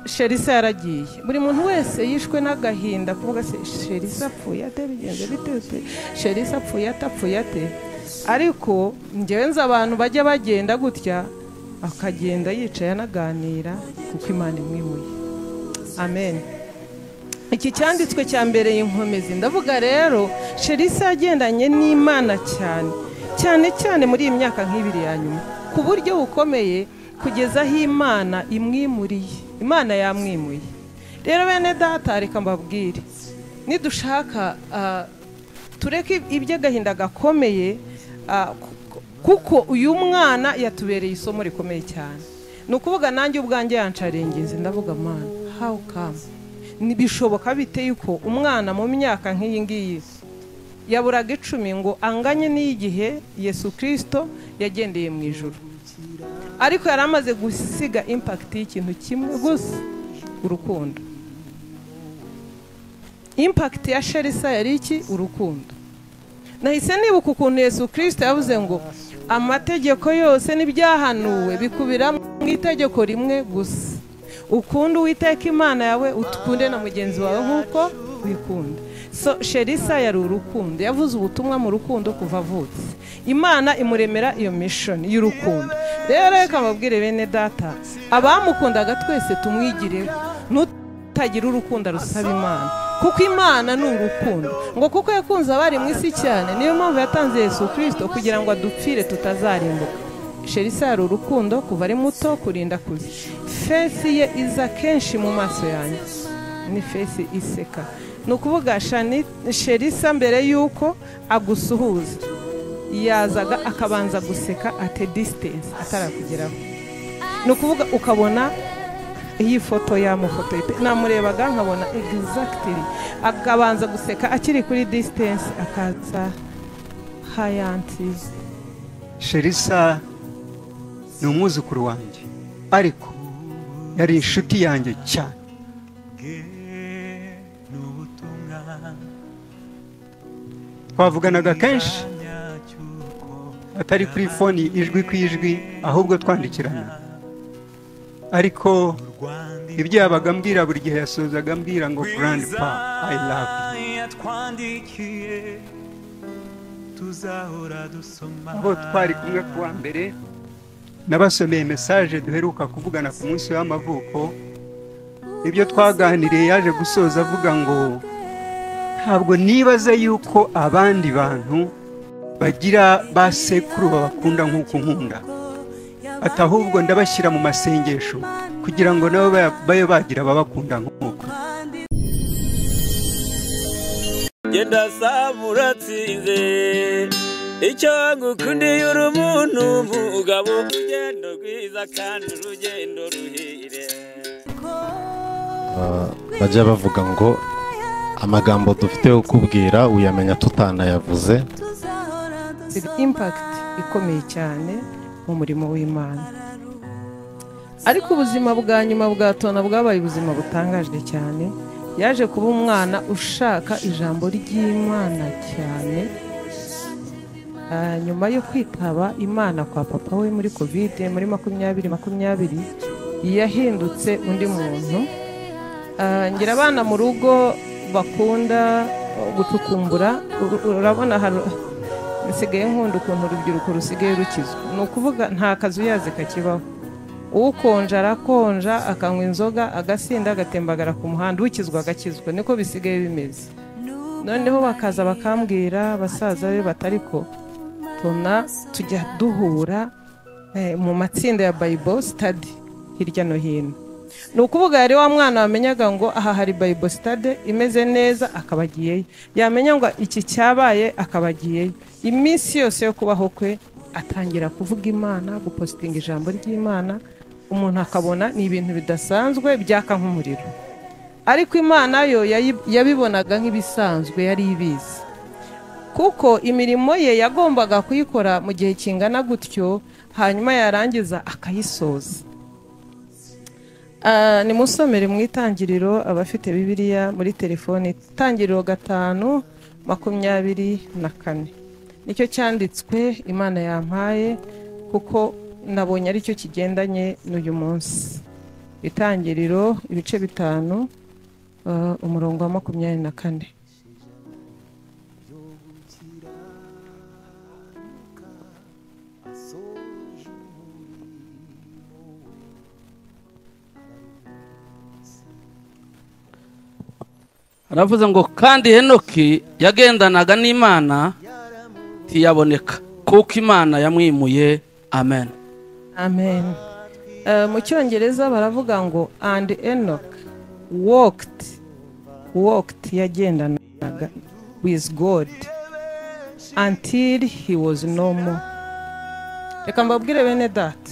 Sherisa yaragiye, buri muntu wese yishwe n'agahinda kuvuga se Sherisa apfuye ate, bigenze bite, Sherisa apfuye atapfuye ate. Ariko njyewe nzi abantu bajya bagenda gutya akagenda yicaye anaganira kuko Imana imwimuye. Amen. Iki cyanditswe cya mbere y'inkomezi. Ndavuga rero Sherisa yagendanye n'Imana cyane cyane cyane muri iyi myaka nk'ibiri ya nyuma ku buryo bukomeye, kugeza aho Imana imwimuriye. Imana yamwimuye. Rero bene data, reka mbabwire, nidushaka tureke iby'agahinda gakomeye, kuko uyu mwana yatubereye isomo rikomeye cyane. Ni ukuvuga nanjye ubwanjye yancarengize, ndavuga Mana, how come nibishoboka bite yuko umwana mu myaka nk'iyi ngiyi yaburaga 10 ngo anganye n'igihe Yesu Kristo yagendeye mu ijuru, ariko yari amaze gusiga impact y'ikintu kimwe gusa, urukundo. Impact ya Sherisa yari iki? Urukundo. Nahise nibuka ukuntu Yesu Kristo yavuze ngo amategeko yose n'ibyahanuwe bikubira mu itegeko rimwe gusa, ukunde Uwiteka Imana yawe, ukunde na mugenzi wawe nk'uko wikunda. So Sherisa yari urukundo, yavuze ubutumwa mu rukundo kuva avutse. Imana imuremera iyo mission y'urukundo. Rero reka mbabwire bene data, abamukundaga twese tumwigireho, nutagira urukundo rusaba Imana, kuko Imana ni urukundo. Ngo kuko yakunze abari mu isi cyane, niyo mpamvu yatanze Yesu Kristo kugira ngo adupfire tutazarimbuka. Sherisa yari urukundo kuva ari muto kurinda kuze. Face ye iza kenshi mu maso yanjye, ni face iseka. Ni ukuvuga Sherisa mbere yuko agusuhuza yazaga akabanza guseka at a distance atarakugeraho. Ni ukuvuga ukabona iyi foto yamufoto namurebaga nkabona exactly, akabanza guseka akiri kuri distance akaza hayanti. Sherisa ni umwuzukuru wanjye, ariko yari inshuti yanjye cyane. Twavuganaga kenshi atari kuri foni ijwi ku ijwi, ahubwo twandikirana. Ariko ibyo yabaga ambwira buri gihe yasozaga ambwira ngo grandpa, I love you. Abo twari kumwe kuwa mbere nabasomeye message duheruka kuvugana ku munsi w'amavuko. Ibyo twaganiriye yaje gusoza avuga ngo ntabwo nibaza yuko abandi bantu bagira basekuru babakunda nk'uko nkunda, ati ahubwo ndabashyira mu masengesho kugira ngo nabo babe bagira babakunda nk'uko. Genda samuratsinze icyo ngukundiye uri umuntu mugabo, urugendo rwiza kandi urugendo ruhire. Bajya bavuga ngo amagambo dufite yo kubwira uyamenya tutanayavuze. Impact ikomeye cyane mu murimo w'Imana. Ariko ubuzima bwa nyuma bwa Tona bwabaye ubuzima butangaje cyane. Yaje kuba umwana ushaka ijambo ry'Imana cyane. Nyuma yo kwitaba Imana kwa papa we muri Covid muri 2020, yahindutse undi muntu. Ngira abana mu rugo bakunda gucukumbura, urabona nsigaye nkunda ukuntu urubyiruko rusigaye rukizwa. Ni ukuvuga nta kazu yaze kakibaho, ukonja arakonja akanywa inzoga agasinda agatembagara ku muhanda, ukizwa agakizwa, niko bisigaye bimeze. Noneho bakaza bakambwira basaza be batariko Tona tujya duhura mu matsinda ya Bible study hirya no hino. Ni ukuvuga yari wa mwana wamenyaga ngo aha hari Bible study imeze neza akabagiyeyo, yamenya ngo iki cyabaye akabagiyeyo. Iminsi yose yo kubaho kwe atangira kuvuga Imana, gupostinga ijambo ry'Imana, umuntu akabona ni ibintu bidasanzwe byaka nk'umuriro. Ariko Imana yo yabibonaga nk'ibisanzwe, yari ibizi, kuko imirimo ye yagombaga kuyikora mu gihe kingana gutyo, hanyuma yarangiza akayisoza. Nimusomere mu itangiriro, abafite Bibiliya muri telefone, itangiriro 5:24 nicyo cyanditswe Imana yampaye, kuko nabonye aricyo kigendanye n'uyu munsi. Itangiriro ibice 5 umurongo wa 24. Aravuze ngo kandi Henoki yagendanaga n'Imana ntiyaboneka kuko Imana yamwimuye. Amen. Amen. Mu Cyongereza baravuga ngo and Enoch walked yagendanaga with God until he was no more. Reka mbabwire bene data,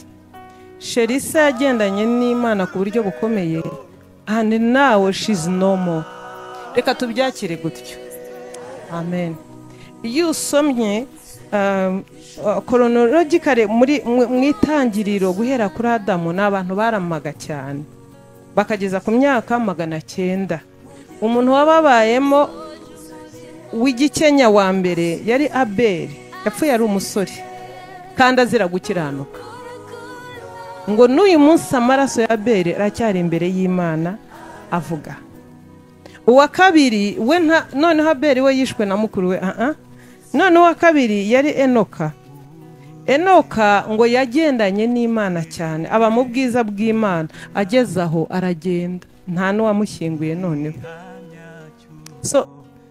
Sherisa yagendanye n'Imana ku buryo bukomeye and now she's no more. Reka tubyakire gutyo. Amen. Iyo usomye chronologically muri mwitangiriro guhera kuri Adamu n'abantu baramaga cyane bakageza ku myaka 900. Umuntu wababayemo w'igikenya wa mbere yari Abeli, yapfuye ari umusore kandi azira gukiranuka. Ngo n'uyu munsi amaraso ya Abeli aracyari imbere y'Imana avuga. Uwa kabiri we noneho Abeli we yishwe na mukuru we. None uwa kabiri yari Enoka. Enoka ngo yagendanye n'Imana cyane, aba mu bwiza bw'Imana, ageze aho aragenda nta n'uwamushyinguye noneho. So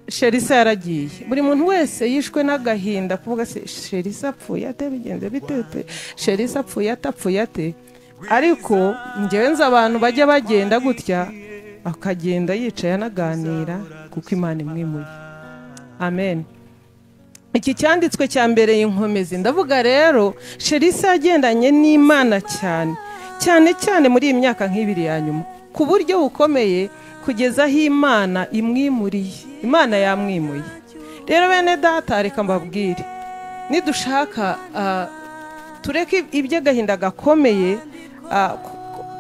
Sherisa yaragiye. Buri muntu wese yishwe n'agahinda kuvuga se Sherisa apfuye ate, bigenze bite, Sherisa apfuye atapfuye ate. Ariko njyewe nzi abantu bajya bagenda gutya akagenda yicaye anaganira kuko Imana imwimuye. Amen. Iki cyanditswe cya mbere y'inkomezi. Ndavuga rero Sherisa yagendanye n'Imana cyane cyane cyane muri iyi myaka nk'ibiri ya nyuma ku buryo bukomeye kugeza aho Imana imwimuriye. Imana yamwimuye. Rero bene data reka mbabwire, nidushaka tureke iby'agahinda gakomeye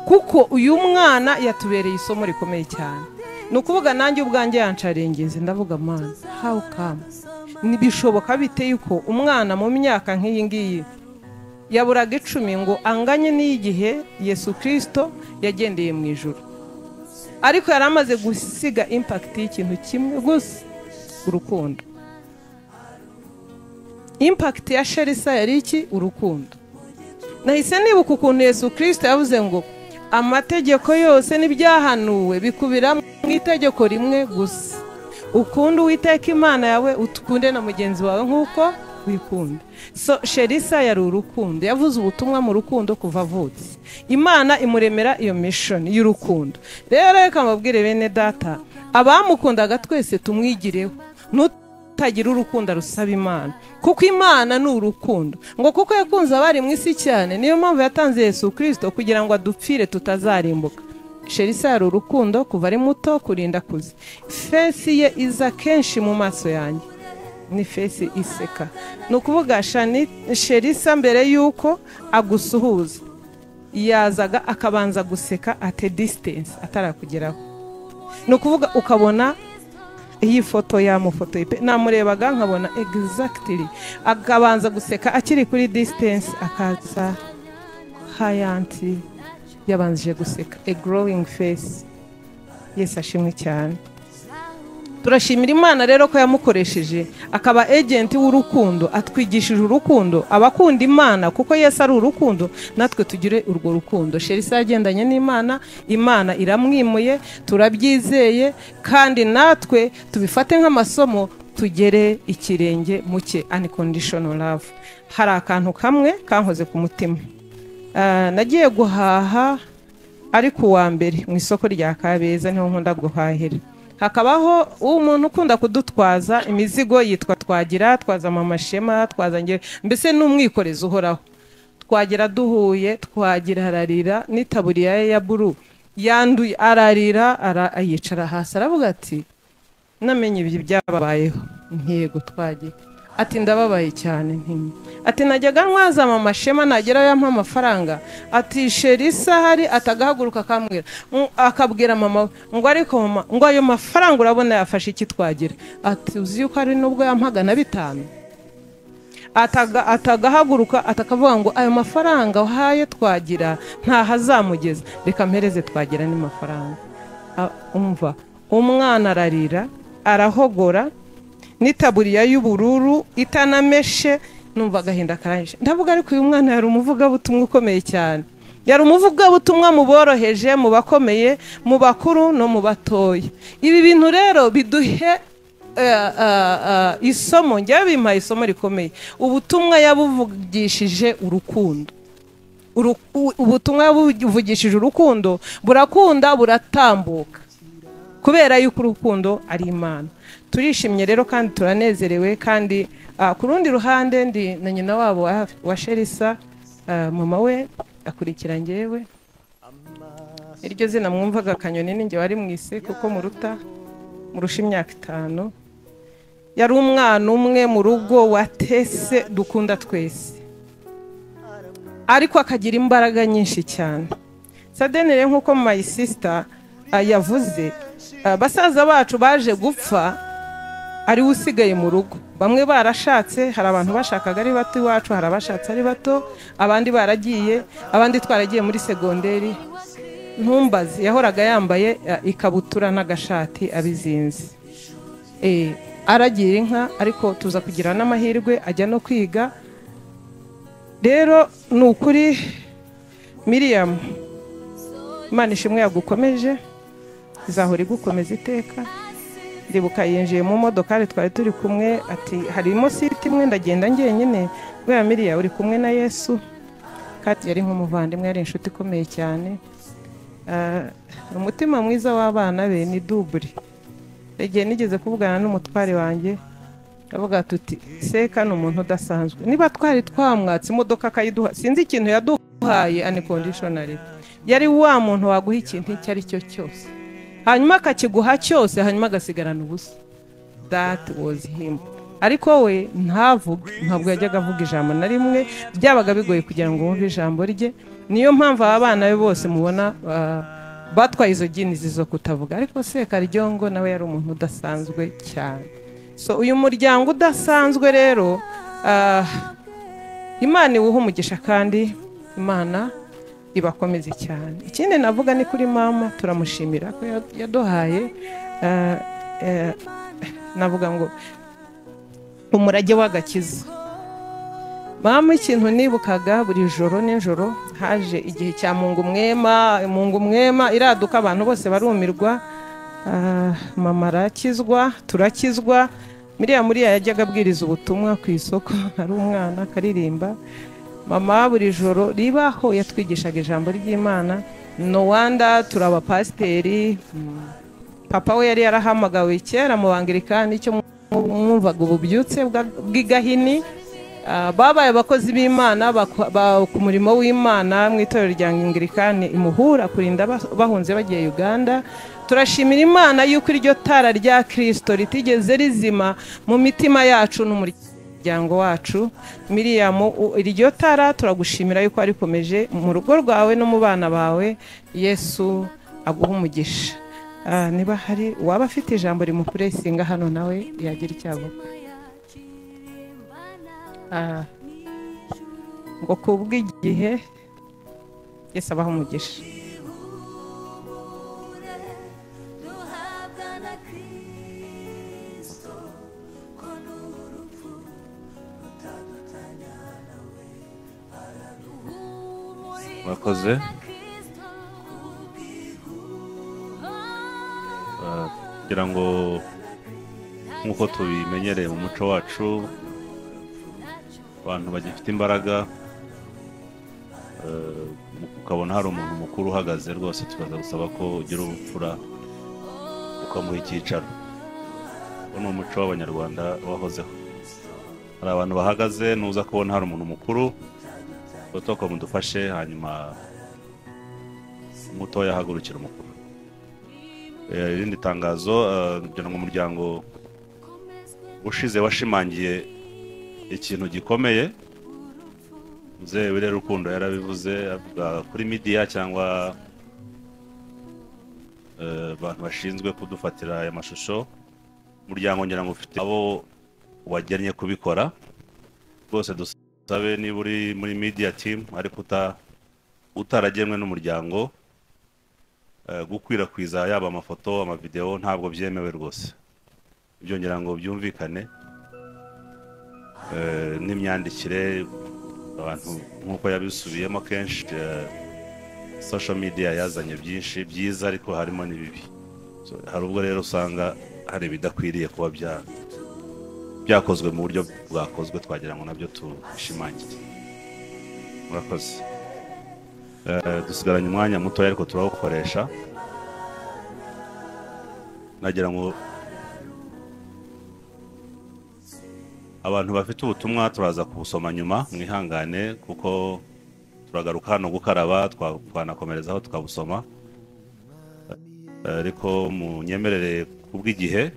kuko uyu mwana yatubereye isomo rikomeye cyane. Ni ukuvuga nanjye ubwanjye yancarengeje ndavuga Mana, how come? Nibishoboka bite yuko umwana mu myaka nk'iyi ngiyi yaburaga 10 ngo anganye n'igihe Yesu Kristo yagendeye mu ijuru, ariko yari amaze gusiga impact y'ikintu kimwe gusa, urukundo. Impact ya Sherisa yari iki? Urukundo. Nahise nibuka ukuntu Yesu Kristo yavuze ngo amategeko yose n'ibyahanuwe bikubira mu itegeko rimwe gusa, ukunde Uwiteka Imana yawe ukunde na mugenzi wawe nk'uko wikunda. So Sherisa yari urukundo, yavuze ubutumwa mu rukundo kuva avutse. Imana imuremera iyo mission y'urukundo. Rero reka mbabwire bene data, abamukundaga twese tumwigireho, nutagira urukundo rusaba Imana, kuko Imana ni urukundo. Ngo kuko yakunze abari mu isi cyane, niyo mpamvu yatanze Yesu Kristo kugira ngo adupfire tutazarimbuka. Sherisa yari urukundo kuva ari muto kurinda kuze. Fesi ye iza kenshi mu maso yanjye, ni fesi iseka. Ni ukuvuga Sherisa mbere yuko agusuhuza yazaga akabanza guseka at a distance atarakugeraho. Ni ukuvuga ukabona iyi foto yamufotoye pe, namurebaga nkabona exactly akabanza guseka akiri kuri distance, akaza hayanti yabanjije guseka, a growing face. Yesu ashimwe cyane. Turashimira Imana rero ko yamukoresheje akaba agent w'urukundo, atwigishije urukundo, abakunda Imana kuko Yesu ari urukundo, natwe tugire urwo rukundo. Sherisa yagendanye n'Imana, Imana iramwimuye, turabyizeye kandi natwe tubifate nk'amasomo, tugere ikirenge muke. Unconditional love. Hari akantu kamwe kankoze ku mutima. Nagiye guhaha ariko uwa mbere mu isoko rya Kabeza niho nkunda guhahira. Hakabaho umuntu ukunda kudutwaza imizigo yitwa Twagira, twaza mama Shema, twaza nge, mbese n'umwikorezi uhoraho. Twagira duhuye, Twagira ararira n'itaburiya ye ya buru yanduye, ararira ayicara hasi aravuga ati namenye ibi byababayeho. Ntiyego Twagira ati ndababaye cyane. Nti ati najyaga ntwaza mama Shema nagerayo yampa amafaranga, ati Sherisa hari atagahaguruka akambwira, akabwira mama ngo ariko mama ngo ayo mafaranga urabona yafashe iki Twagira, ati uzi yuko ari nubwo yampaga na 5. Atagahaguruka atakavuga ngo ayo mafaranga uhaye Twagira ntahazamugeza, reka mpereze Twagira n'amafaranga. Umva umwana ararira arahogora n'itaburiya y'ubururu itanameshe, numva agahinda karanyishe. Ndavuga ariko uyu mwana yari umuvugabutumwa ukomeye cyane, yari umuvugabutumwa mu boroheje, mu bakomeye, mu bakuru no mu batoya. Ibi bintu rero biduhe isomo, njyewe bimpaye isomo rikomeye. Ubutumwa yabuvugishije urukundo, ubutumwa yabuvugishije urukundo, burakunda buratambuka kubera yuko urukundo ari Imana. Turishimye rero kandi turanezerewe. Kandi ku rundi ruhande ndi na nyina wabo wa Sherisa, mama we akurikira njyewe. Iryo zina mwumvaga Kanyoni ninjye wari mwise kuko muruta murusha imyaka 5. Yari umwana umwe mu rugo watese dukunda twese, ariko akagira imbaraga nyinshi cyane. Sadenere nkuko my sister yavuze, basaza bacu baje gupfa ari usigaye mu rugo. Bamwe barashatse, hari abantu bashakaga ari bato iwacu, hari abashatse ari bato, abandi baragiye, abandi twaragiye muri segonderi. Ntumbaze, yahoraga yambaye ikabutura n'agashati abizinze. Aragira inka, ariko tuza kugira n'amahirwe ajya no kwiga. Rero ni ukuri Miriam, Imana ishimwe yagukomeje, izahora igukomeza iteka. Ndibuka yinjiye mu modokari twari turi kumwe, ati harimo siti imwe ndagenda njyenyine. Bwa Miriam uri kumwe na Yesu. Kandi yari nk'umuvandimwe, yari inshuti ikomeye cyane. Umutima mwiza w'abana be ni duburi. Igihe nigeze kuvugana n'umutware wanjye, avuga tuti Seka ni umuntu udasanzwe, niba twari twamwatse imodoka akayiduha, sinzi ikintu yaduhaye unconditionally. Yari wa muntu waguha ikintu icyo ari cyo cyose, hanyuma akakiguha cyose, hanyuma agasigarana ubusa. That was him. Ariko we ntavuga, ntabwo yajyaga avuga ijambo na rimwe, byabaga bigoye kugira ngo wumve ijambo rye. Niyo mpamvu aba bana be bose mubona batwaye izo gini zo kutavuga. Ariko Sekaryongo nawe yari umuntu udasanzwe cyane. So uyu muryango udasanzwe rero, Imana iwuha umugisha kandi Imana ibakomeze cyane. Ikindi navuga ni kuri mama, turamushimira ko yaduhaye navuga ngo umurage w'agakiza. Mama ikintu nibukaga buri joro nijoro, haje igihe cya Mungu mwema, Mungu mwema iraduka abantu bose barumirwa. Mama arakizwa, turakizwa. Miriam muriya yajyaga abwiriza ubutumwa ku isoko, ari umwana akaririmba. Mama buri joro ribaho yatwigishaga ijambo ry'Imana. No wonder turabapasiteri. Papa we yari yarahamagawe kera mu Bangirikani, icyo mwumvaga ububyutse bw'igahini. Babaye abakozi b'Imana ku murimo w'Imana mu itorero rya Anglikani imuhura kurinda bahunze bagiye Uganda. Turashimira Imana yuko iryo tara rya Kristo ritigeze rizima mu mitima yacu n'umuryango wacu. Miriam, iryo tara turagushimira yuko arikomeje mu rugo rwawe no mu bana bawe. Yesu aguha umugisha. Niba hari uwaba afite ijambo rimupuresinga hano nawe yagira icyo avuga. Ngo kubw'igihe Yesu abaha umugisha. Murakoze. Kugira ngo nk'uko tubimenyereye mu muco wacu, abantu bagifite imbaraga, ukabona hari umuntu mukuru uhagaze rwose, tukaza gusaba ko ugira ubupfura ukamuha icyicaro. Uwo ni umuco w'Abanyarwanda wahozeho. Hari abantu bahagaze, nuza kubona hari umuntu mukuru protocol mudufashe, hanyuma umutoya ahagurukira umukuru. Irindi tangazo, kugira ngo umuryango ushize washimangiye ikintu gikomeye. Mzee Wile Rukundo yarabivuze avuga kuri media cyangwa abantu bashinzwe kudufatira aya mashusho. Umuryango ngira ngo ufite abo wagennye kubikora, Rwose dusabe niba uri muri media team ariko utaragenwe n'umuryango, gukwirakwiza yaba amafoto, amavideo ntabwo byemewe rwose. Ibyo ngira ngo byumvikane. N'imyandikire abantu nk'uko yabisubiyemo kenshi, social media yazanye byinshi byiza ariko harimo n'ibibi. So, hari ubwo rero usanga hari ibidakwiriye kuba byakozwe mu buryo bwakozwe, twagira ngo nabyo tubishimangire. Murakoze. Dusigaranye umwanya muto ariko turawukoresha. Nagira ngo abantu bafite ubutumwa turaza kubusoma nyuma, mwihangane kuko turagaruka hano gukaraba, twanakomerezaho tukabusoma, ariko munyemerere kubw'igihe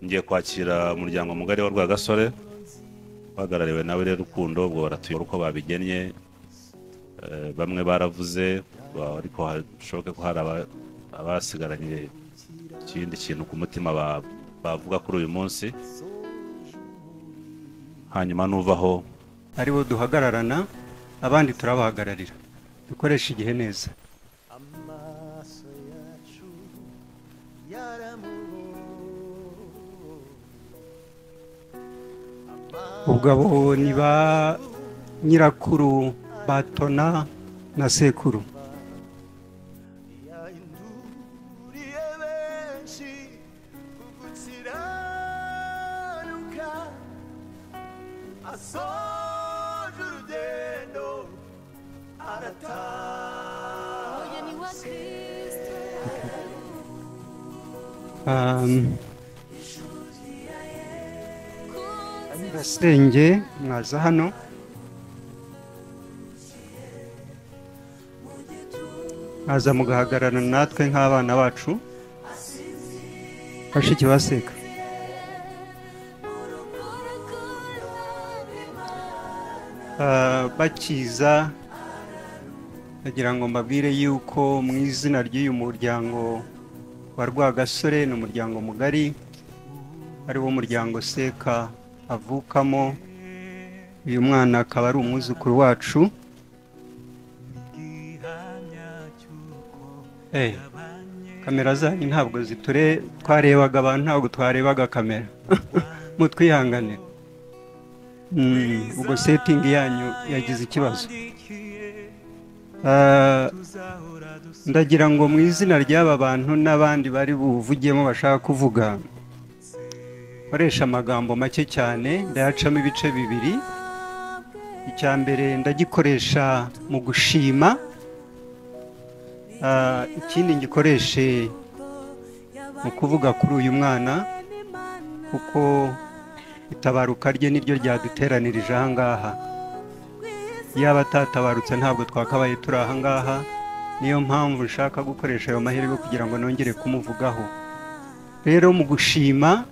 ngiye kwakira umuryango mugari wa Rwagasore uhagarariwe nawe rero Rukundo. Ubwo baratuyobora uko babigennye, bamwe baravuze ariko hashoboke ko hari abasigaranye ikindi kintu ku mutima bavuga kuri uyu munsi, hanyuma nuvaho aribo duhagararana, abandi turabahagararira. Dukoresha igihe neza. Ubwo abo ni ba nyirakuru Batona na sekuru. Basenge mwaza hano. Mwaza mugahagararana natwe nk'abana bacu. Bashiki baseka. Bakiza bagira ngo mbabwire yuko mu izina ry'uyu muryango wa Rwagasore, ni umuryango mugari ari wo muryango Seka avukamo, uyu mwana akaba ari umwuzukuru wacu. Kamera zanyu ntabwo ziture, twarebaga abantu ntabwo twarebaga kamera. Mutwihangane. Ubwo setting yanyu yagize ikibazo. Ndagira ngo mu izina ry'aba bantu n'abandi bari buvugiyemo bashaka kuvuga, koresha amagambo make cyane, ndayacamo ibice bibiri. Icya mbere ndagikoresha mu gushima, ikindi ngikoreshe mu kuvuga kuri uyu mwana, kuko itabaruka rye niryo ryaduteranirije aha ngaha. Yaba atatabarutse ntabwo twakabaye turi aha ngaha. Niyo mpamvu nshaka gukoresha ayo mahirwe kugira ngo nongere kumuvugaho. Rero mu gushima,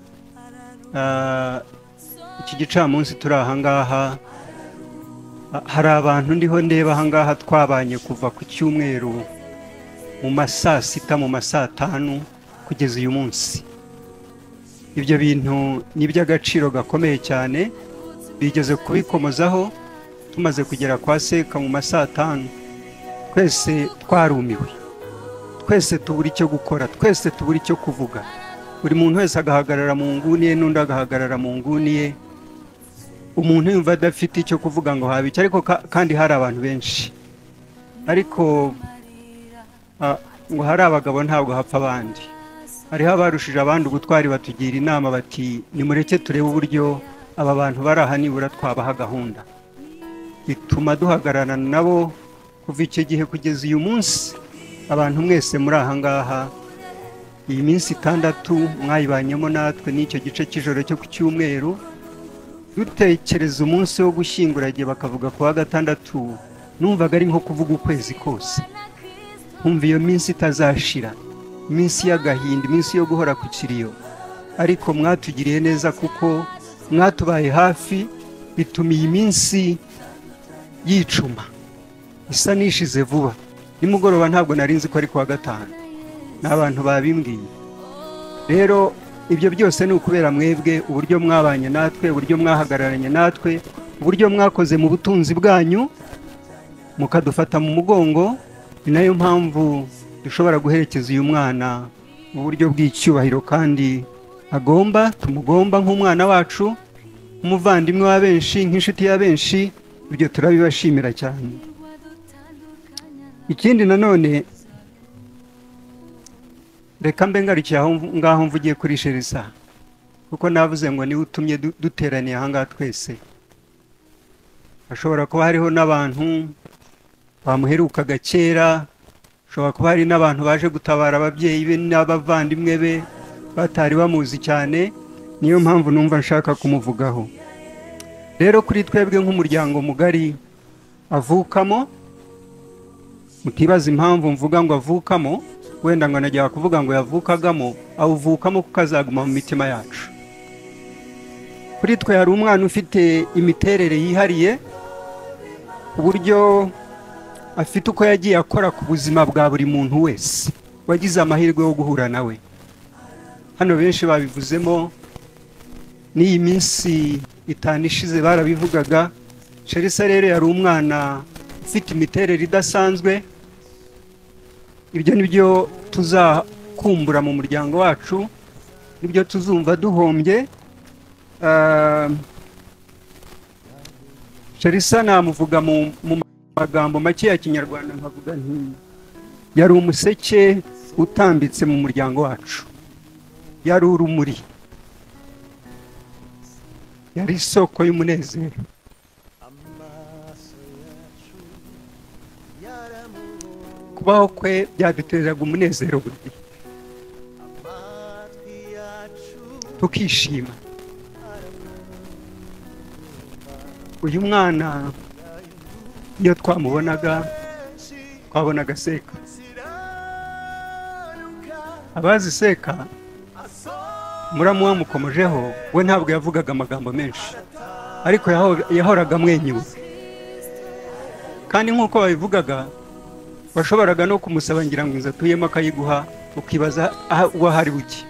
iki gicamunsi turi aha ngaha, hari abantu ndiho ndeba aha ngaha twabanye kuva ku cyumweru mu ma saa 6, mu ma saa 5 kugeza uyu munsi. Ibyo bintu ni iby'agaciro gakomeye cyane, bigeze kubikomozaho tumaze kugera kwa Seka mu ma saa 5, twese twarumiwe, twese tubura icyo gukora, twese tubura icyo kuvuga. Buri muntu wese agahagarara mu nguni ye n'undi agahagarara mu nguni ye, umuntu yumva adafite icyo kuvuga ngo habe icyo, ariko kandi hari abantu benshi. Ariko ngo hari abagabo ntabwo hapfa abandi. Hariho abarushije abandi ubutwari batugira inama bati nimureke turebe uburyo aba bantu bari aha nibura twabaha gahunda. Bituma duhagararana nabo kuva icyo gihe kugeza uyu munsi. Abantu mwese muri aha ngaha, iyi minsi 6 mwayibanyemo natwe n'icyo gice cy'ijoro cyo ku cyumweru, dutekereza umunsi wo gushyingura igihe bakavuga ku wa gatandatu, numvaga ari nko kuvuga ukwezi kose. Nkumva iyo minsi itazashira, iminsi y'agahinda, iminsi yo guhora ku kiriyo. Ariko mwatugiriye neza kuko mwatubaye hafi, bituma iyi minsi yicuma isa nishize vuba. Nimugoroba ntabwo nari nzi ko ari kuwa gatanu, n'abantu babimbwiye. Rero ibyo byose ni ukubera mwebwe, uburyo mwabanye natwe, uburyo mwahagararanye natwe, Uburyo mwakoze mu butunzi bwanyu mukadufata mu mugongo, ni nayo mpamvu dushobora guherekeza uyu mwana mu buryo bw'icyubahiro kandi agomba, tumugomba nk'umwana wacu, umuvandimwe wa benshi, nk'inshuti ya benshi. Ibyo turabibashimira cyane. Ikindi nanone reka mbe ngarukiye aho ngaho mvugiye kuri Sherisa, kuko navuze ngo niwe utumye duteraniye aha ngaha twese. Hashobora kuba hariho n'abantu bamuherukaga kera, hashobora kuba hari n'abantu baje gutabara ababyeyi be n'abavandimwe be batari bamuzi cyane, niyo mpamvu numva nshaka kumuvugaho. Rero kuri twebwe nk'umuryango mugari avukamo, mutibaza impamvu mvuga ngo avukamo, wenda ngo najya kuvuga ngo yavukagamo, awuvukamo kuko azaguma mu mitima yacu. Kuri twe hari umwana ufite imiterere yihariye, uburyo afite uko yagiye akora ku buzima bwa buri muntu wese wagize amahirwe yo guhura nawe. Hano benshi babivuzemo, n'iyi minsi 5 ishize barabivugaga. Sherisa rero yari umwana ufite imiterere idasanzwe. Ibyo nibyo tuzakumbura mu muryango wacu, nibyo tuzumva duhombye. Sherisa namuvuga mu magambo make ya Kinyarwanda nkavuga nti yari umuseke utambitse mu muryango wacu, yari urumuri, yari isoko y'umunezero. Kubaho kwe byaduteraga umunezero buri gihe, tukishima. Uyu mwana iyo twamubonaga twabonaga seka. Abazi seka muramu wamukomojeho we ntabwo yavugaga amagambo menshi, ariko yahoraga amwenyura. Kandi nk'uko babivugaga, washoboraga no kumusaba ngira ngo inzu atuyemo akayiguha, ukibaza aho ari buke.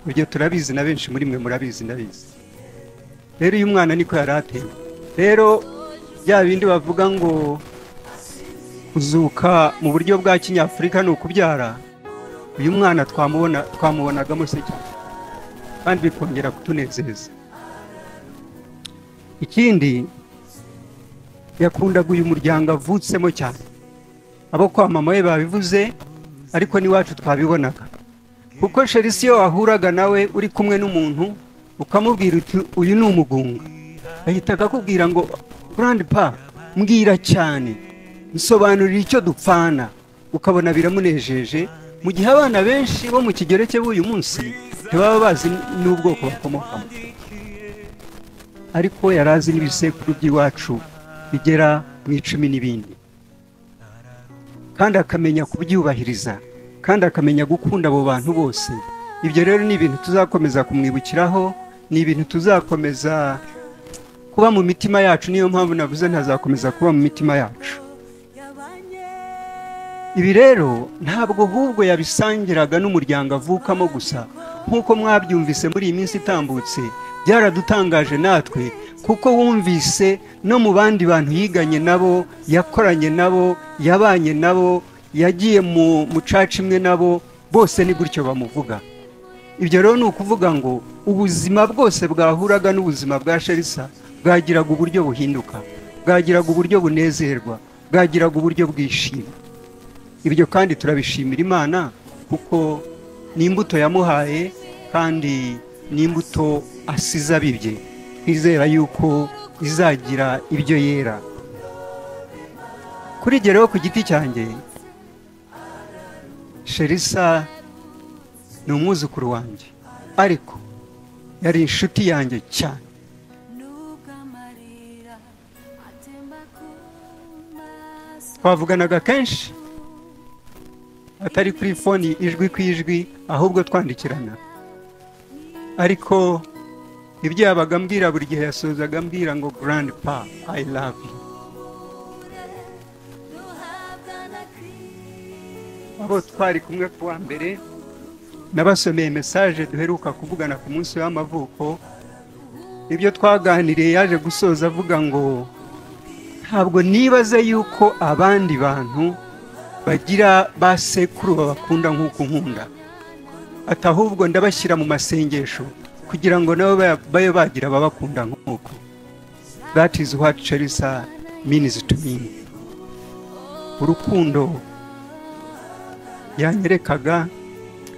Ibyo turabizi na benshi muri mwe murabizi, ndabizi. Rero uyu mwana niko yari ateye. Rero bya bindi bavuga ngo kuzuka mu buryo bwa Kinyafurika ni ukubyara, uyu mwana twamubonagamo se cyane, kandi bikongera kutunezeza. Ikindi yakundaga uyu muryango avutsemo cyane. Abo kwa mama we babivuze, ariko n'iwacu twabibonaga. Kuko Sherisa iyo wahuraga nawe uri kumwe n'umuntu ukamubwira uti uyu ni umugunga, ahita akakubwira ngo grandpa mbwira cyane, nsobanurira icyo dupfana, ukabona biramunejeje. Mu gihe abana benshi bo mu kigero cye b'uyu munsi ntibaba bazi n'ubwoko bakomokamo, ariko yarazi n'ibisekuru by'iwacu bigera mu 10 n'ibindi, kandi akamenya kubyubahiriza, kandi akamenya gukunda abo bantu bose. Ibyo rero ni ibintu tuzakomeza kumwibukiraho, ni ibintu tuzakomeza kuba mu mitima yacu. Niyo mpamvu navuze ntazakomeza kuba mu mitima yacu. Ibi rero ntabwo ahubwo yabisangiraga n'umuryango avukamo gusa, nk'uko mwabyumvise muri iyi minsi itambutse, byaradutangaje natwe, kuko wumvise no mu bandi bantu yiganye nabo, yakoranye nabo, yabanye nabo, yagiye mu mucaca imwe nabo, bose ni gutyo bamuvuga. Ibyo rero ni ukuvuga ngo ubuzima bwose bwahuraga n'ubuzima bwa Sherisa bwagiraga uburyo buhinduka, bwagiraga uburyo bunezerwa, bwagiraga uburyo bwishima. Ibyo kandi turabishimira Imana, kuko ni imbuto yamuhaye kandi ni imbuto asize abibye. Twizera yuko izagira ibyo yera. Kuri jye rero ku giti cyanjye, Sherisa ni umwuzukuru wanjye, ariko yari inshuti yanjye cyane. Twavuganaga kenshi, atari kuri foni ijwi ku ijwi, ahubwo twandikirana. Ariko ibyo yabaga ambwira buri gihe yasozaga ambwira ngo grandpa I love you. Abo twari kumwe ku wa mbere nabasomeye message duheruka kuvugana ku munsi w'amavuko. Ibyo twaganiriye yaje gusoza avuga ngo ntabwo nibaza yuko abandi bantu bagira ba sekuru babakunda nk'uko nkunda, ati ahubwo ndabashyira mu masengesho kugira ngo nabo babe bagira ababakunda nk'uko. That is what Cherissa means to me. Urukundo yanyerekaga,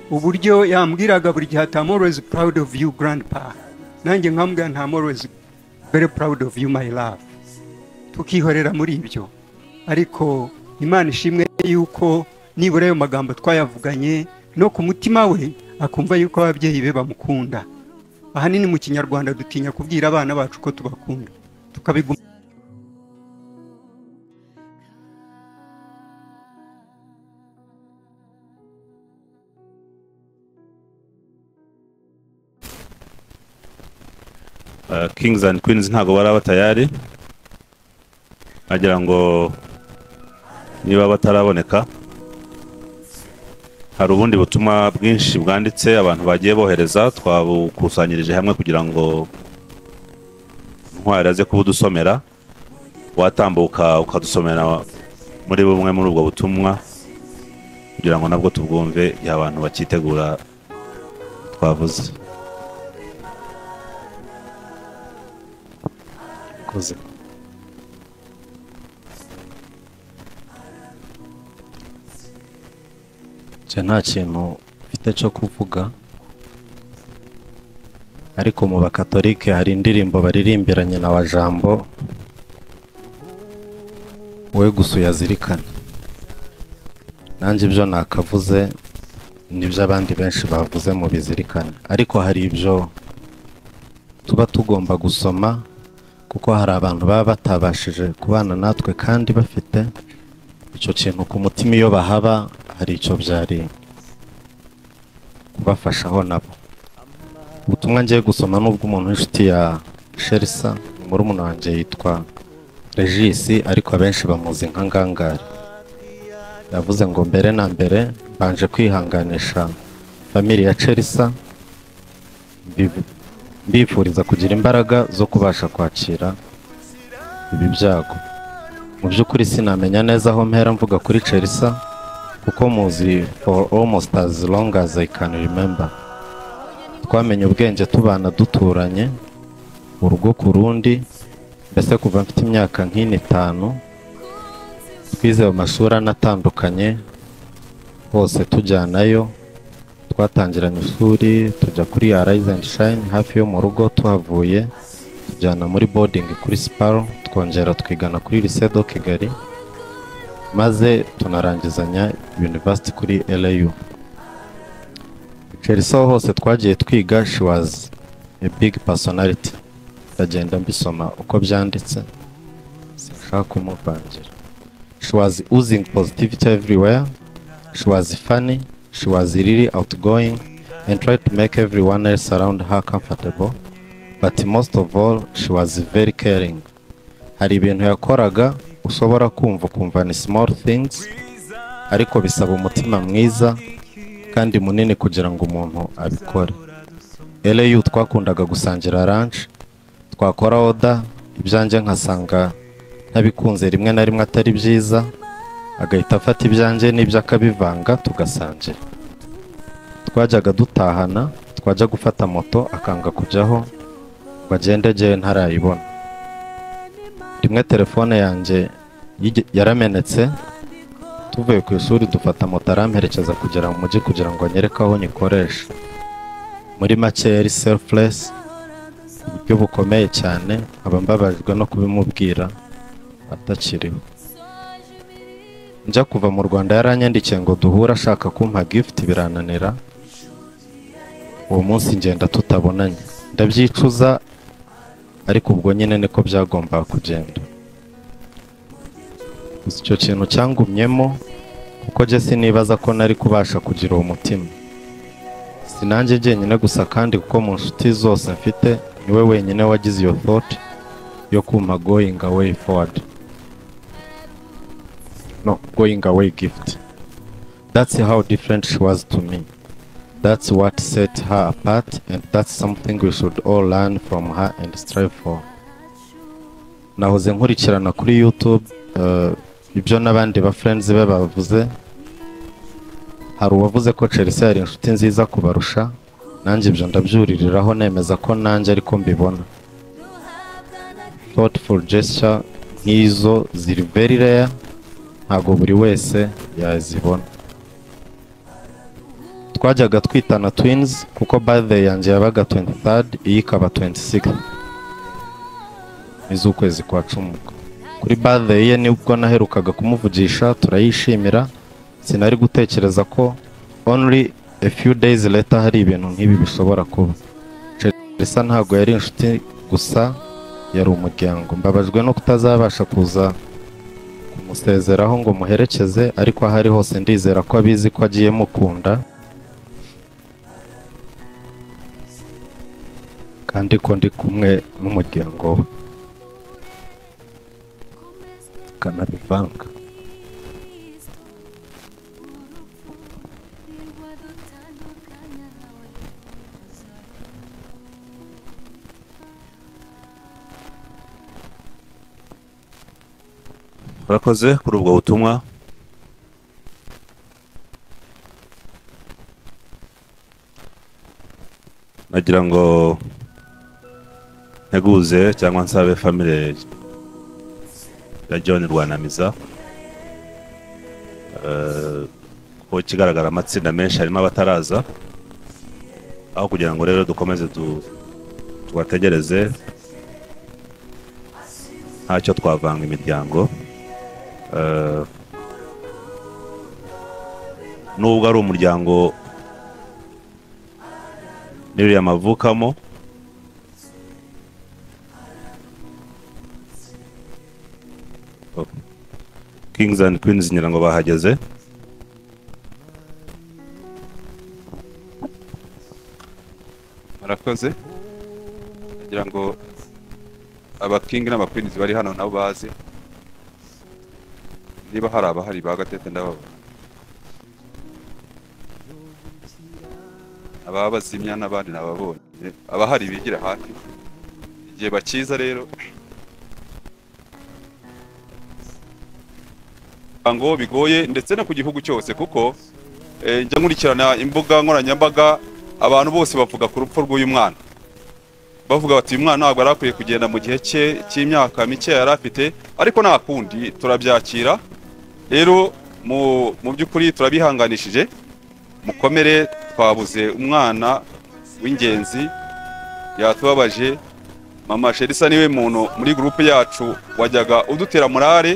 uburyo yambwiraga buri gihe ati I'm always proud of you grandpa, nanjye nkambwira nta I'm always very proud of you my love, tukihorera muri ibyo. Ariko Imana ishimwe yuko nibura ayo magambo twayavuganye no ku mutima we akumva yuko ababyeyi be bamukunda. Ahanini mu Kinyarwanda dutinya kubwira abana bacu ko tubakunda, tukabiguma. Kings and Queens ntago baraba tayari, agira ngo niba bataraboneka hari ubundi butumwa bwinshi bwanditse abantu bagiye bohereza, twabukusanyirije hamwe kugira ngo Ntwari aze kubudusomera. Watambuka ukadusomera muri bumwe muri ubwo butumwa kugira ngo nabwo tubwumve igihe abantu bakitegura twavuze. Nta kintu mfite cyo kuvuga, ariko mu bakatolike hari indirimbo baririmbira nyina wa Jambo, we gusa uyazirikana. Nanjye ibyo nakavuze nibyo abandi benshi bavuze mu bizirikana, ariko hari ibyo tuba tugomba gusoma kuko hari abantu baba batabashije kubana natwe kandi bafite icyo kintu ku mutima, iyo bahaba hari icyo byari kubafashaho nabo. Ubutumwa ngiye gusoma nubwo umuntu w'inshuti ya Cherissa, murumuna wanjye yitwa Regis, ariko abenshi bamuzi nka Ngangari. Yavuze ngo mbere na mbere mbanje kwihanganisha family ya Cherissa, mbifuriza kugira imbaraga zo kubasha kwakira ibi byago. Mu by'ukuri sinamenya neza aho mpera mvuga kuri Cherissa kuko muzi for almost as long as I can remember. Twamenye ubwenge tubana duturanye urugo ku rundi, mbese kuva mfite imyaka nk'ine itanu, twize mu mashuri anatandukanye hose tujyanayo. Twatangiranye ishuri tujya kuri Arise and Shine hafi yo mu rugo, tuhavuye tujyana muri boarding kuri Sparrow, twongera twigana kuri Lycée de Kigali, maze tunarangizanya university kuri LAU. Cherissa hose twagiye twiga, she was a big personality. Ndagenda mbisoma uko byanditse, sinshaka kumuvangira. She was oozing positivity everywhere. She was funny. She was really outgoing and tried to make everyone else around her comfortable. But most of all, she was very caring. Hari ibintu yakoraga ushobora kumva ukumva ni small things, ariko bisaba umutima mwiza kandi munini kugira ngo umuntu abikore. LAU twakundaga gusangira lunch, twakora order, ibyanjye nkasanga ntabikunze rimwe na rimwe atari byiza, agahita afata ibyanjye n'ibyo akabivanga tugasangira. Twajyaga dutahana, twajya gufata moto akanga kujyaho ngo agende jyewe ntarayibona. Rimwe telefone yanjye yaramenetse, tuvuye ku ishuri dufata moto aramperekeza kugera mu mujyi kugira ngo anyereke aho nyikoresha. Muri make yari selfless uburyo bukomeye cyane, nkaba mbabajwe no kubimubwira atakiriho. Njya kuva mu Rwanda yaranyandikiye ngo duhure ashaka kumpa gift birananira. Uwo munsi ngenda tutabonanye, ndabyicuza, ariko ubwo nyine niko byagombaga kugenda. Gusa icyo kintu cyangumyemo kuko je sinibaza ko nari kubasha kugira uwo mutima. Sinanjye jyenyine gusa kandi kuko mu nshuti zose mfite niwe wenyine wagize iyo thought yo kumpa going away forward. No, going away gift. That's how different she was to me. That's what set her apart, and that's something we should all learn from her and strive for. Nahoze nkurikirana kuri YouTube ibyo n'abandi ba friends be bavuze. Hari uwavuze ko Chelsea yari inshuti nziza kubarusha, nanjye ibyo ndabyuririraho nemeza ko nanjye ariko mbibona. Thoughtful gesture nk'izo ziri very rare, ntago buri wese yazibona. Twajyaga twitana twins kuko birthday yanjye yabaga 23rd, iyi ikaba 26th iz'ukwezi kwa 10. Kuri birthday ye nibwo naherukaga kumuvugisha, turayishimira. Sinari gutekereza ko only a few days later hari ibintu nk'ibi bishobora kuba. Chelsea ntago yari inshuti gusa, yari umuryango. Mbabajwe no kutazabasha kuza kumusezeraho ngo muherekeze, ariko aho ari hose ndizera ko abizi ko agiye mukunda kandi ko ndi kumwe n'umuryango we. Kanabivanga. Urakoze kuri ubwo butumwa. Nagira ngo nteguze cyangwa nsabe family ya John Rwanamiza, ko kigaragara amatsinda menshi harimo abataraza, aho kugira ngo rero dukomeze tubategereze ntacyo twavanga imiryango. Nubwo ari umuryango n'iriya mavukamo, Kings and Queens ngira ngo bahageze. Murakoze. Ngira ngo aba King n'aba Queens bari hano nabo baze. Niba hari abahari ba Gatete ndababona. Ababazimya n'abandi nababonye. Abahari bigira hafi. Igihe bakiza rero ngo bigoye ndetse no ku gihugu cyose, kuko njya nkurikirana imbuga nkoranyambaga, abantu bose bavuga ku rupfu rw'uyu mwana, bavuga bati uyu mwana ntabwo yari akwiye kugenda mu gihe cye cy'imyaka mike yari afite, ariko nta kundi turabyakira. Rero mu by'ukuri turabihanganishije, mukomere, twabuze umwana w'ingenzi yatubabaje. Mama Sherisa niwe muntu muri groupe yacu wajyaga udutera morale.